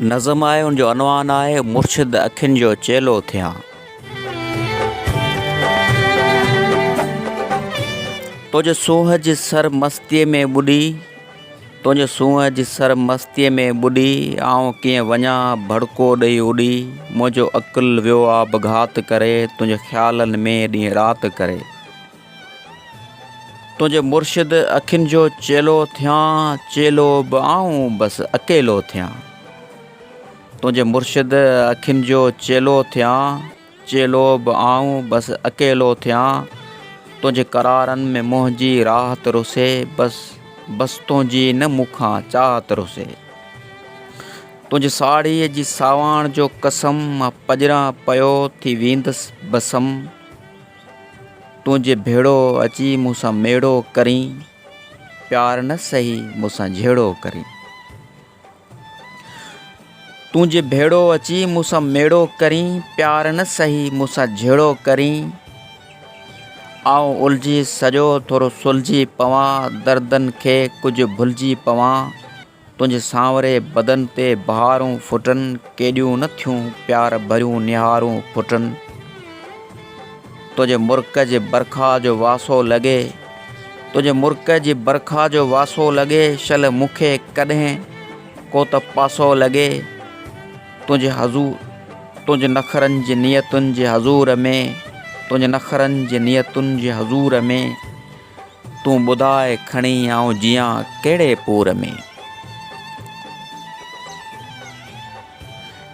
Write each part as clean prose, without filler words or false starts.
نظم آهي ان جو عنوان آهي مرشد اکين جو چيلو ٿيان. تنهنجي سونهن جي سر مستيء ۾ ٻڏي تنهنجي سونهن جي سر مستيء ۾ ٻڏي آئون ڪيئن وڃان ڀڙڪو ڏئي اڏي منهنجو عقل ويو آپگهات ڪري تنهنجي خيالن ۾ ڏينهن رات ڪري. تنهنجي مرشد اکين جو چيلو ٿيان، چيلو به آئون بس اڪيلو ٿيان. تنهنجي مرشد اکين جو چيلو ٿيان، چيلو به آئون بس اڪيلو ٿيان. تنهنجي قرارن ۾ منهنجي راحت رسي، بس بس تنهنجي نه مون کان چاهت رسي. تنهنجي ساڙهيء جي ساواڻ جو قسم، مان پڄران پيو ٿي ويندس بسم. تنهنجي ڀيڙو اچي مون سان ميڙو ڪرين، پيار نه سهي مون سان جهيڙو ڪرين. تنهنجي ڀيڙو اچي مون سان ميڙو ڪرين، پيار نه سهي مون سان جهيڙو ڪرين. آئون الجهي سڄو ٿورو سلجهي پوان، دردن کي ڪجهه ڀلجي پوان. تنهنجي سانوري بدن تي بهارون ڦٽن، ڪيڏيون نه ٿيون پيار ڀريون نهارون ڦٽن. تنهنجي مرڪ جي برکا جو واسو لڳي، تنهنجي مرڪ جي برکا جو واسو لڳي، شل مون کي ڪڏهن ڪو ته پاسو لڳي. تنهنجي حضور تنهنجي نخرن جي نيتن جي حضور ۾، تنهنجي نخرن جي نيتن جي حضور ۾. تون ٻڌاء کڻي آئون جيان ڪهڙي پور ۾.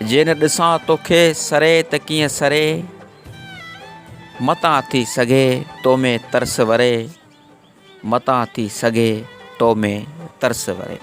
جي نه ڏسان توکي سري ته ڪيئن سري. متان ٿي سگهي تو ۾ ترس وري. متان ٿي سگهي تو ۾ ترس وري.